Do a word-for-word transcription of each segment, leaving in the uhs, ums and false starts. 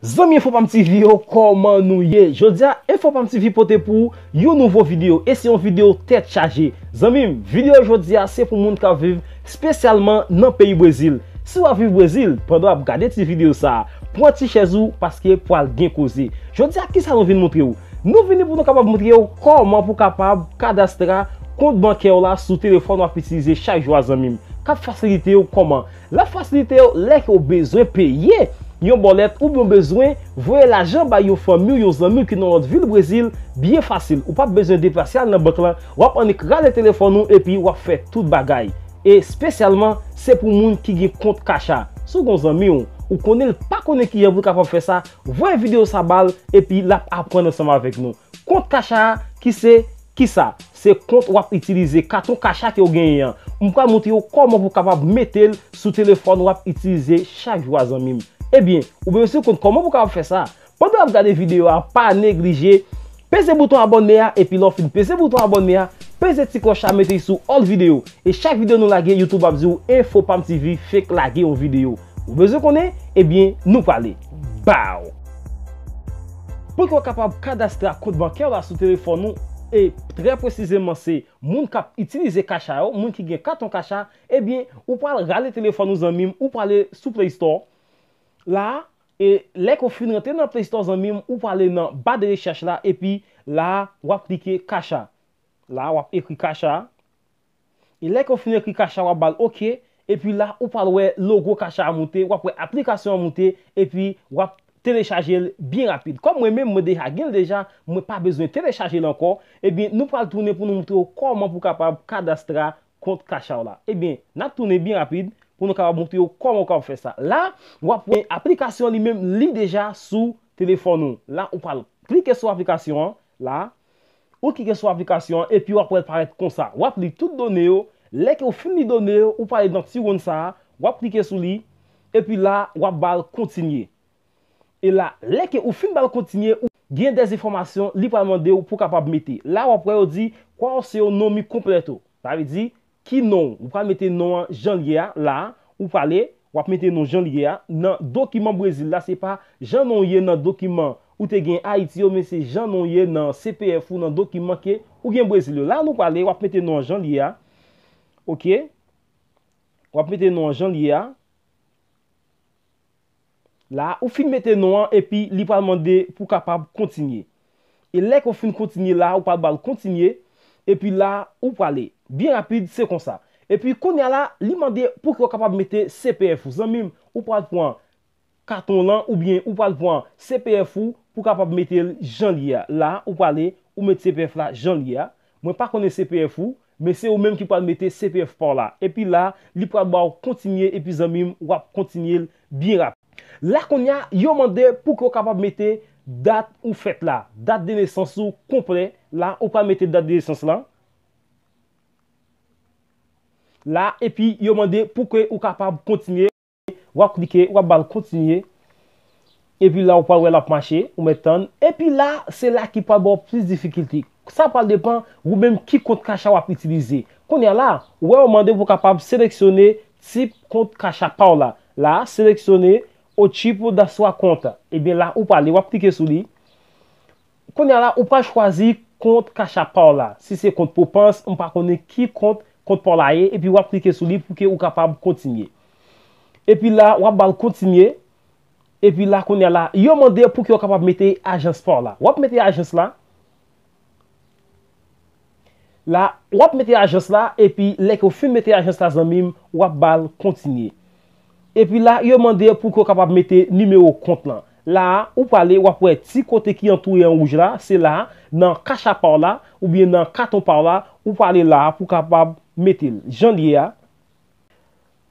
Zanmi Enfo Pam T V yo, kòman nou ye? Jodi a, Enfo Pam T V pote pou ou yon nouvo videyo, e se yon videyo tèt chaje. Zanmi m, videyo jodi a se pou moun k ap viv espesyalman nan peyi Brezil. Si w ap viv Brezil, pandan w ap gade ti videyo sa a, pran ti chèz ou paske pral gen koze. Jodi a, kisa nou vin montre w? Nou vini pou nou kapab montre w kòman pou w kapab kadastre kont bankè w la sou telefòn w ap itilize chak jou a, zanmi m. K ap fasilite w kòman? L ap fasilite w lè ke w bezwen peye yon bòlèt oubyen w bezwen voye lajan bay yon fanmi w, yon zanmi w ki nan lòt vil Brezil, byen fasil. Ou p ap bezwen deplase al nan bank lan, w ap annik rale telefòn ou epi w ap fè tout bagay. Espesyalman, se pou moun ki gen kont Cash App. Si w gen yon zanmi w, ou konnen l pa konnen kijan pou l kapab fè sa, voye videyo sa ba l epi l ap aprann ansanm avèk nou. Kont Cash App ki se kisa? Se kont w ap itilize, katon Cash App ke w genyen an. M pral montre w kòman pou w kapab mete l sou telefòn w ap itilize chak jou a, zanmi m. Ebyen, ou bezwen konn kòman pou w kapab fè sa. Pandan w ap gade videyo a, pa neglije peze bouton abòne a, epi lè w fin peze bouton abòne a, peze ti klòch la, mete l sou all videyo. E chak videyo nou lage, YouTube ap di w Enfo Pam T V fenk lage yon videyo. Ou bezwen konnen? Ebyen, nou prale. Bow! Pou ke w kapab kadastre kont bankè w la sou telefòn ou, e trè presizeman se moun k ap itilize Cash App yo, moun ki gen katon Cash App, ebyen, ou pral rale telefòn ou, zanmi m, ou prale sou Play Store. La, e lè ke w fin rantre nan Play Store, zanmi m, ou prale nan ba de rechèch la, epi la, w ap klike Cash App. La, w ap ekri Cash App. E lè ke w fin ekri Cash App, w ap ba l oke. Epi la, ou pral wè logo Cash App a moute, w ap wè aplikasyon an moute, epi w ap telechaje l byen rapid. Kòm mwen menm, mwen deja gen l deja, mwen pa bezwen telechaje l ankò. Ebyen, nou pral tounen pou nou montre w kòman pou w kapab kadastre kont Cash App w la. Ebyen, n ap tounen byen rapid pou nou kapab montre w kòman w kapab fè sa. La, w ap wè aplikasyon an li menm, li deja sou telefòn ou. La, ou pral klike sou aplikasyon an. La, ou klike sou aplikasyon an, epi w ap wè l parèt konsa. W ap li tout done yo. Lè ke w fin li done yo, ou prale nan ti wonn sa a, w ap klike sou li, epi la, w ap ba l kontinye. E la, lè ke ou fin ba l kontinye, ou gen dè enfòmasyon li pral mande w pou w kapab mete. La, w ap wè yo di, "Qual o seu nome completo?" Sa vle di, ki non w? Ou pral mete non an jan l ye a, la, ou prale, w ap mete non jan l ye a. Nan dokiman Brezil la, se pa jan non w ye nan dokiman ou te gen Ayiti yo, men se jan non w ye nan C P F ou, nan dokiman ke ou gen Brezil yo. La, nou prale, w ap mete non an jan l ye a. Oke? W ap mete non an jan l ye a. La, ou fin mete non an, epi li pral mande pou w kapab kontinye. E lè ke w fin kontinye la, ou pral ba l kontinye, epi la, ou prale. Byen rapid, se konsa. Epi kounye a la, li mande pou ke w kapab mete C P F ou. Zanmi m, ou pral pran katon w lan, oubyen ou pral pran C P F ou pou w kapab mete l jan l ye a. La, ou prale, ou met C P F la jan l ye a. Mwen pa konnen C P F ou, men se ou menm ki pral mete C P F pa w la. Epi la, li pral ba w kontinye, epi zanmi m, w ap kontinye l byen rapid. La kounye a, yo mande pou ke w kapab mete dat ou fèt la, dat de nesans ou konplè. La, ou pral mete dat de nesans lan. La, epi yo mande pou ke ou kapab kontinye. W ap klike, w ap ba l kontinye. Epi la, ou pral wè l ap mache, ou mèt tann. Epi la, se la ki pral ba w plis difikilte. Sa pral depann ou menm ki kont Cash App w ap itilize. Kounye a la, ou wè yo mande pou w kapab seleksyone tip kont Cash App pa w la. La, seleksyone o tipo da sua conta. Ebyen la, ou prale, w ap klike sou li. Kounye a la, ou pral chwazi kont Cash App pa w la. Si se kont Poupanz, m pa konnen ki kont, kont pa w la ye, epi w ap klike sou li pou ke ou kapab kontinye. Epi la, w ap ba l kontinye. Epi la, kounye a la, yo mande pou ke w kapab mete ajans pa w la. W ap mete ajans la. La, w ap mete ajans la, epi lè ke w fin mete ajans la, zanmi m, w ap ba l kontinye. Epi la, yo mande pou ke w kapab mete nimewo kont lan. La a, ou prale, w ap wè ti kote ki antoure an wouj la, se la a, nan Cash App pa w la, oubyen nan katon pa w la, ou prale la a pou w kapab mete l. Jan l ye a.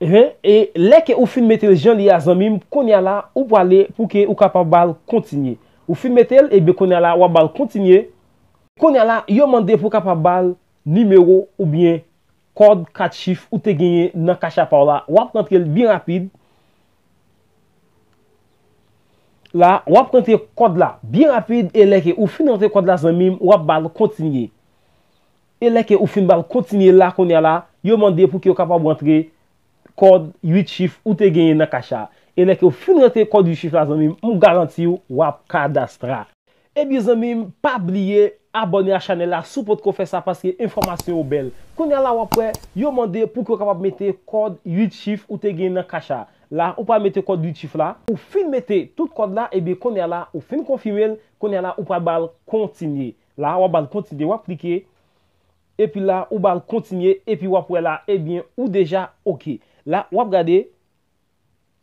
Enhen, e lè ke ou fin mete l jan l ye a, zanmi m, kounye a la, ou prale pou ke ou kapab ba l kontinye. Ou fin mete l, ebyen kounye a la, w ap ba l kontinye. Kounye a la, yo mande pou w kapab ba l nimewo oubyen kòd kat chif ou te genyen nan Cash App pa w la. W ap rantre l byen rapid. La, w ap rantre kòd la byen rapid e lè ke ou fin rantre kòd la, zanmi m, w ap ba l kontinye. E lè ke ou fin ba l kontinye la, kounye a la, yo mande pou ke w kapab rantre kòd uit chif ou te genyen nan Cash App. E lè ke w fin rantre kòd uit chif la, zanmi m, m garanti w, w ap kadastra. Ebyen, zanmi m, pa bliye abòne a chanèl la si w potko fè sa, paske enfòmasyon yo bèl. Kounye a la, w ap wè, yo mande pou ke w kapab mete kòd uit chif ou te gen nan Cash App. La, ou pral mete kòd uit chif la. Ou fin mete tout kòd la, ebyen, kounye a la, ou fin konfime l, kounye a la, ou pral ba l kontinye. La, w ap ba l kontinye, w ap klike. Epi la, ou ba l kontinye, epi w ap wè la, ebyen, ou deja oke. La, w ap gade,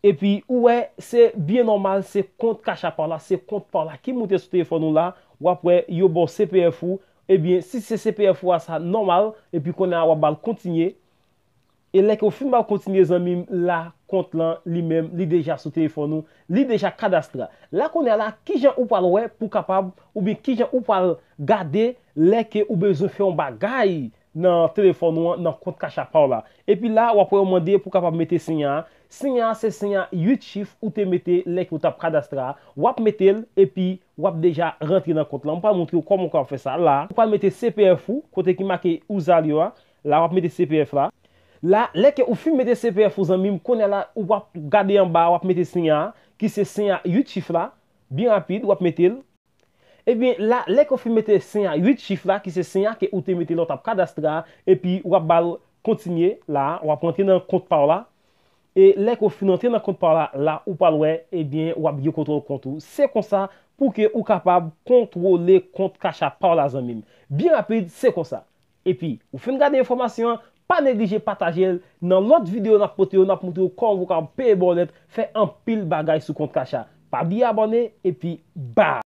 epi ou wè, se byen nòmal, se kont Cash App pa w la, se kont pa w la ki moute sou telefòn ou la, w ap wè, yo ba w C P F ou, ebyen, si se C P F ou a, sa nòmal, epi kounye a, w ap ba l kontinye. E lè ke w fin ba l kontinye, zanmi m, la, kont lan, li menm, li deja sou telefòn ou, li deja kadastre. La, kounye a la, kijan ou pral wè pou kapab, oubyen kijan ou pral gade lè ke ou bezwen fè yon bagay nan telefòn ou an, nan kont Cash App pa w la. Epi la, w ap wè yo mande pou kapab mete siy a. Siy a, se siy a uit chif ou te mete lè ke w t ap kadastre a. W ap mete l, epi w ap deja rantre nan kont lan. M pral montre w kòman w kapab fè sa la. Ou pral mete C P F ou, kote ki make usual yo a. La, w ap mete C P F la. La, lè ke ou fin mete C P F ou, zanmi m, kounye a la, ou ap gade anba, w ap mete siy a, ki se siy a uit chif la. Byen rapid, w ap mete l. Ebyen, la, lè ke w fin mete siy a uit chif la, ki se siy a ke ou te mete lè w t ap kadastre a, epi w ap ba l kontinye la, w ap rantre nan kont pa w la. E lè ke w fin rantre nan kont pa w la, la, ou pral wè, ebyen, w ap gen kontwòl kont ou. Se konsa pou ke ou kapab kontwole kont Cash App pa w la, zanmi m. Byen rapid, se konsa. Epi, ou fin gade enfòmasyon an, pa neglije pataje l. Nan lòt videyo n ap pote yo, n ap montre w kòman ou kapab peye bònèt, fè anpil bagay sou kont Cash App. Pa bliye abòne, epi bye!